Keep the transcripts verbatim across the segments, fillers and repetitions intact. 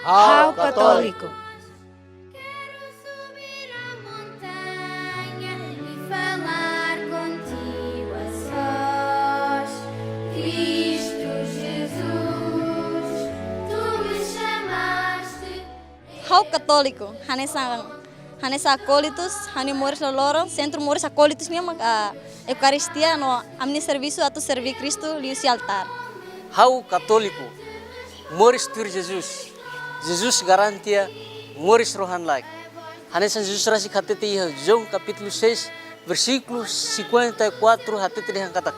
Ha'u katóliku. Quero subir a montanha e falar contigo a sós. Cristo Jesus, tu me chamaste. Ha'u katóliku, hanesan, hanesan akólitus, ha'u-nia moris loroloron, sentru moris akólitus nian mak, ah, Eukaristia no ami-nia servisu atu serví Kristu liuhusi altár. Ha'u katóliku, moris tuir Jesus. Jesus garantia moris rohan-laek. Hanesan Jesus rasik hatete iha João kapítulu seis, versíkulu cinquenta e quatro hatete dehan katak: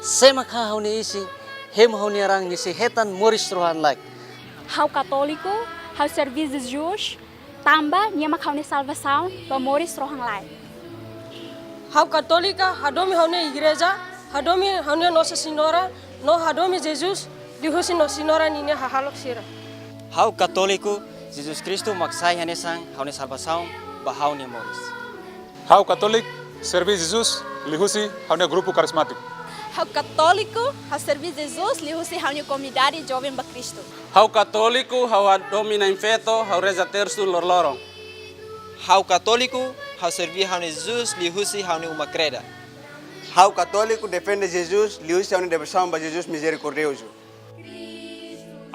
Sé mak han ha'u-nia isin, hemu ha'u-nia raan, nia sei hetan moris rohan-laek. Ha'u katóliku, ha'u serví Jesus, tanba nia mak ha'u-nia salvasaun ba moris rohan-laek. Ha'u katólika, hadomi ha'u-nia igreja, hadomi ha'u-nia Nossa Senhora, no hadomi Jesus, liuhusi Nossa Senhora ninia hahalok sira. Ha'u katóliku, Jesus Kristu mak sai hanesan ha'u-nia salvasaun ba ha'u-nia moris. Ha'u katóliku, serví Jesus, liuhusi ha'u-nia grupu karismátiku. Ha'u katóliku, ha'u serví Jesus, liuhusi ha'u-nia komunidade joven ba Kristu. Ha'u katóliku, ha'u hadomi na'in-feto, ha'u reza tersu loroloron. Ha'u katóliku, ha'u serví ha'u-nia Jesus, liuhusi ha'u-nia uma kreda. Ha'u katóliku, defende Jesus, liuhusi ha'u-nia devosaun ba Jesus mizerikordiozu.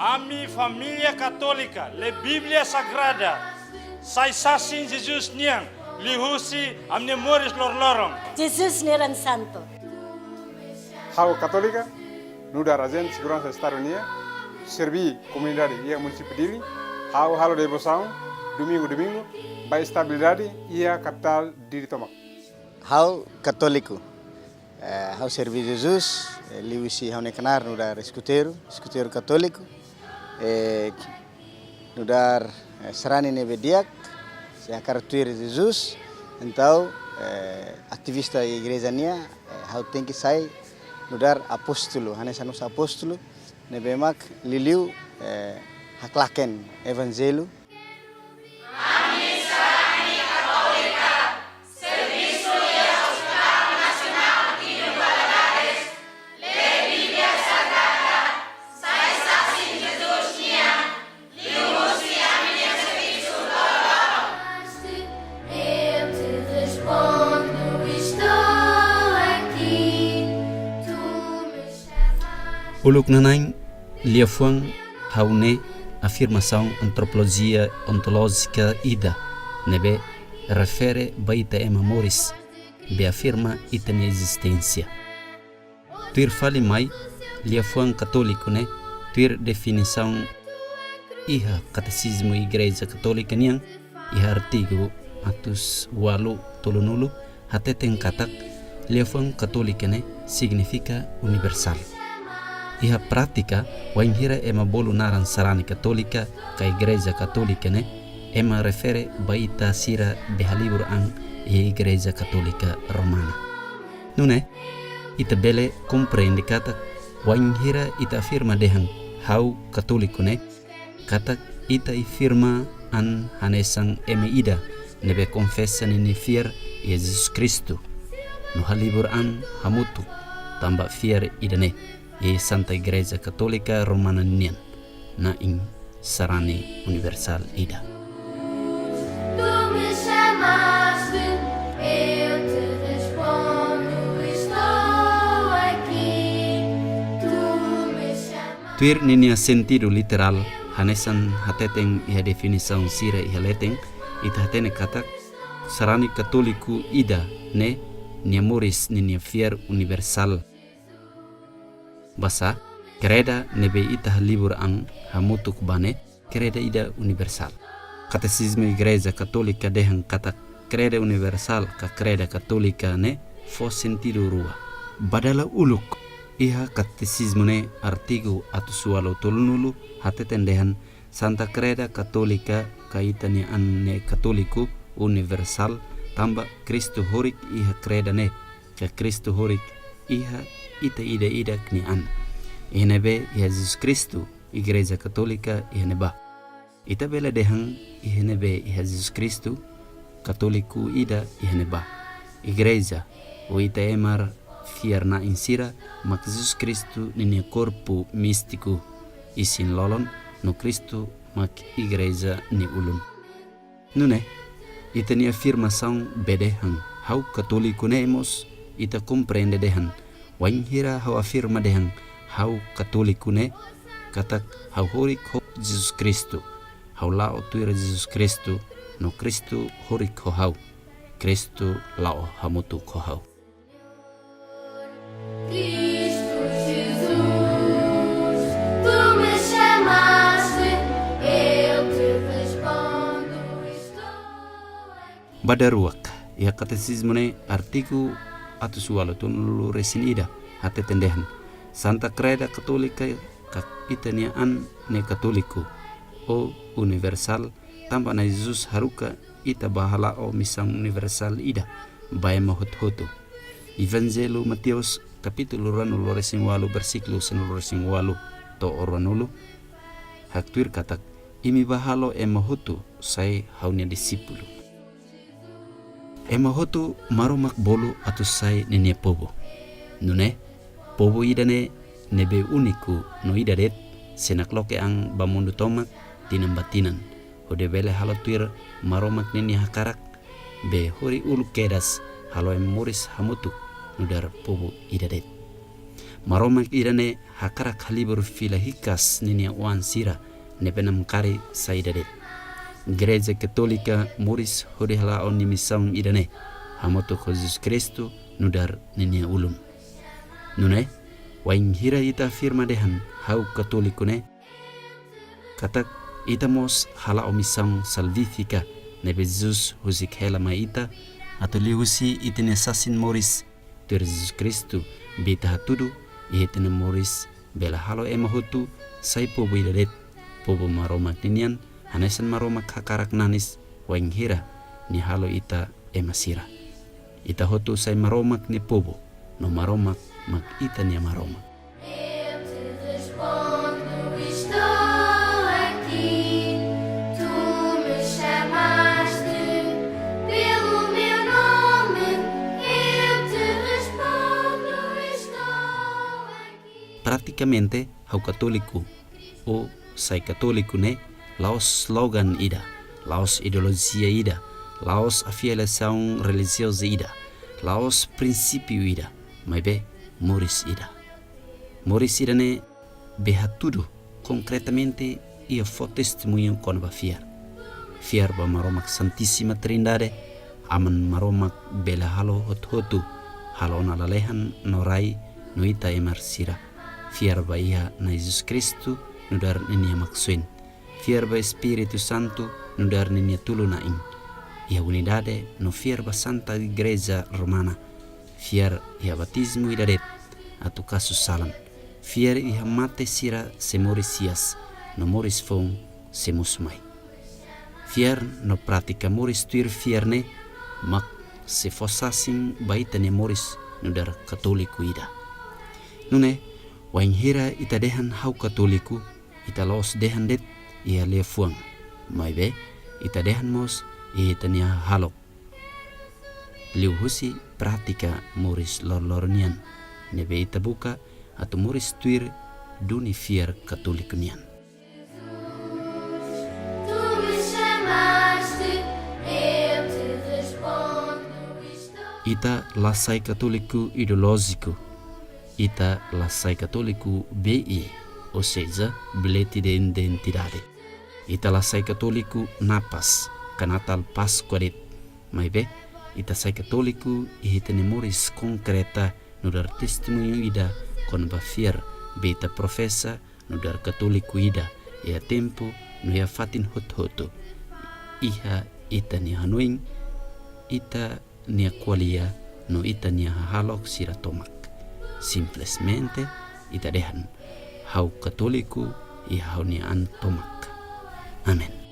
Ami família katólika, lé Bíblia Sagrada, sai sasin Jesus nian, liuhusi ami-nia moris loroloron. Jesus nia raan santu. Ha'u katólika, nu'udar ajente seguransa Estadu nian, serví komunidade iha munisípiu Dili, ha'u halo devosaun, domingu-domingu, ba estabilidade iha kapitál Dili tomak. Ha'u katóliku, eh, ha'u serví Jesus, eh, liuhusi ha'u-nia knaar nu'udar eskuteiru, eskuteiru katóliku, eh, nu'udar, eh, sarani ne'ebé di'ak, sei hakarak tuir Jesus, entaun, eh, ativista igreja nian, eh, ha'u tenke sai nu'udar apóstolu, hanesan nu'udar apóstolu, ne'ebé mak liuliu, eh, haklaken evanjellu. Eu te respondo, estou aqui. Tu me chamaste. Uluk nanain, liafuan ha'u ne'e afirmasaun antropolojia ontolójika ida ne'ebé refere ba ita ema moris, be afirma ita-nia ezisténsia. Tuir fali mai, liafuan katóliku ne'e, tuir definisaun iha Katesizmu Igreja Katólika nian, iha artigu atus ualu tolunulu, hateten katak liafuan katólika ne'e signifika universál. Iha prátika, wainhira ema bolu naran sarani katólika ka Igreja Katólika ne'e, ema refere ba ita sira be halibur an iha Igreja Katólika Romana. Nune'e, ita bele komprende katak, wainhira ita afirma dehan ha'u katóliku ne'e, katak ita afirma an hanesan ema ida ne'ebé konfesa ninia fiar iha Jesus Kristu, no halibur an hamutuk tanba fiar ida-ne'e iha Santa Igreja Katólika Romana nian, na'in sarani universál ida. Tu me chamaste, eu te respondo, estou aqui. Tu me chamaste. Tuir ninia sentidu literál, hanesan hateten iha definisaun sira iha leten, ita hatene katak sarani katóliku ida-ne'e nia moris ninia fiar universál. Basá, kreda ne'ebé ita halibur an hamutuk ba ne'e, kreda ida universál. Katesizmu Igreja Katólika dehan katak kreda universál ka kreda katólika ne'e fó sentidu rua. Ba dala uluk, iha Katesizmu ne'e artigu atus ualu tolunulu hateten dehan Santa Kreda Katólika ka ita-nia an ne'e katóliku universál tanba Kristu horik iha kreda ne'e, ka Kristu horik iha ita ida-idak nia an. Iha ne'ebé iha Jesus Kristu, Igreja Katólika iha ne'ebá. Ita bele dehan iha ne'ebé iha Jesus Kristu, katóliku ida iha ne'ebá. Igreja, ou ita ema fiar-na'in sira, mak Jesus Kristu ninia korpu místiku, isin-lolon, no Kristu mak igreja nia ulun. Nune'e, ita-nia afirmasaun bee dehan ha'u katóliku ne'e mós ita komprende dehan, wainhira ha'u afirma dehan ha'u katóliku ne'e, katak ha'u horik ho Jesus Kristu, ha'u la'o tuir Jesus Kristu, no Kristu horik ho ha'u, Kristu la'o hamutuk ho ha'u. Cristo Jesus, tu me chamaste, eu te respondo, estou aqui. Ba daruak, iha Katesizmu nia artigu atus ualu tolunulu resin ida hateten dehan, Santa Kreda Katólika ka ita-nia an ne'e katóliku, ou universál, tanba Na'i Jesus haruka ita ba hala'o misaun universál ida ba ema hotu-hotu. Evanjellu Mateus kapítulu ruanulu resin ualu, versíkulu sanulu resin ualu to'o ruanulu, haktuir katak, imi ba halo ema hotu sai ha'u-nia dixípulu. Ema hotu Maromak bolu atu sai ninia povu. Nune'e, povu ida-ne'e ne'ebé úniku no ida de'it, sei nakloke an ba mundu tomak tinan ba tinan, hodi bele halo tuir Maromak ninia hakarak, be hori uluk kedas halo ema moris hamutuk nu'udar povu ida de'it. Maromak ida-ne'e hakarak halibur fila hikas ninia oan sira ne'ebé namkari sai ida de'it. Igreja Katólika moris hodi hala'o nia misaun ida-ne'e, hamutuk ho Jesus Kristu nu'udar ninia ulun. Nune'e, wainhira ita afirma dehan ha'u katóliku ne'e, katak ita mós hala'o misaun salvífika ne'ebé Jesus husik hela mai ita, atu liuhusi ita-nia sasin moris tuir Jesus Kristu, be ita hatudu iha ita-nia moris bele halo ema hotu sai povu ida de'it, povu Maromak ninian, hanesan Maromak hakarak nanis, wainhira nia halo ita ema sira. Ita hotu sai Maromak nia povu, no Maromak mak ita-nia Maromak. Eu te respondo, estou aqui. Tu me chamaste pelo meu nome. Eu te respondo, estou aqui. Pratikamente, ha'u katóliku, ou sai katóliku ne'e la'ós slogan ida, la'ós ideolojia ida, la'ós afiliasaun relijioza ida, la'ós prinsípiu ida, maibé moris ida. Moris ida ne'ebé hatudu konkretamente iha fó testemuñu kona-ba fiar. Fiar ba Maromak Santísima Trindade, Aman Maromak bele halo hotu-hotu, halo ona lalehan no rai no ita ema sira. Fiar ba iha Na'i Jesus Kristu nu'udar ninia Maksoin. Fiar ba Espíritu Santu nu'udar ninia tulun-na'in. Iha unidade no fiar ba Santa Igreja Romana. Fiar iha batizmu ida de'it, atu kasu salan. Fiar iha mate sira sei moris hi'as, no moris foun sei mosu mai. Fiar no pratika moris tuir fiar ne'e mak sei fó sasin ba ita-nia moris nu'udar katóliku ida. Nune'e, wainhira ita dehan ha'u katóliku, ita la'ós dehan de'it iha liafuan, maibé ita dehan mós iha ita-nia hahalok. Liuhusi pratika moris loroloron nian, ne'ebé ita buka atu moris tuir duni fiar katóliku nian. Tu me chamaste, eu te respondo, estou. Ita la sai katóliku ideolójiku, ita la sai katóliku B I, ou seja, bilhete de identidade. Ita la sai katóliku Napas, ka Natal Páskua de'it, maibé ita sai katóliku iha ita-nia moris konkreta nu'udar testemuñu ida kona-ba fiar be ita profesa nu'udar katóliku ida iha tempu no iha fatin hotu-hotu. Iha ita-nia hanoin, ita-nia ko'alia no ita-nia hahalok sira tomak. Simplesmente ita dehan, ha'u katóliku iha ha'u-nia an tomak. Amen.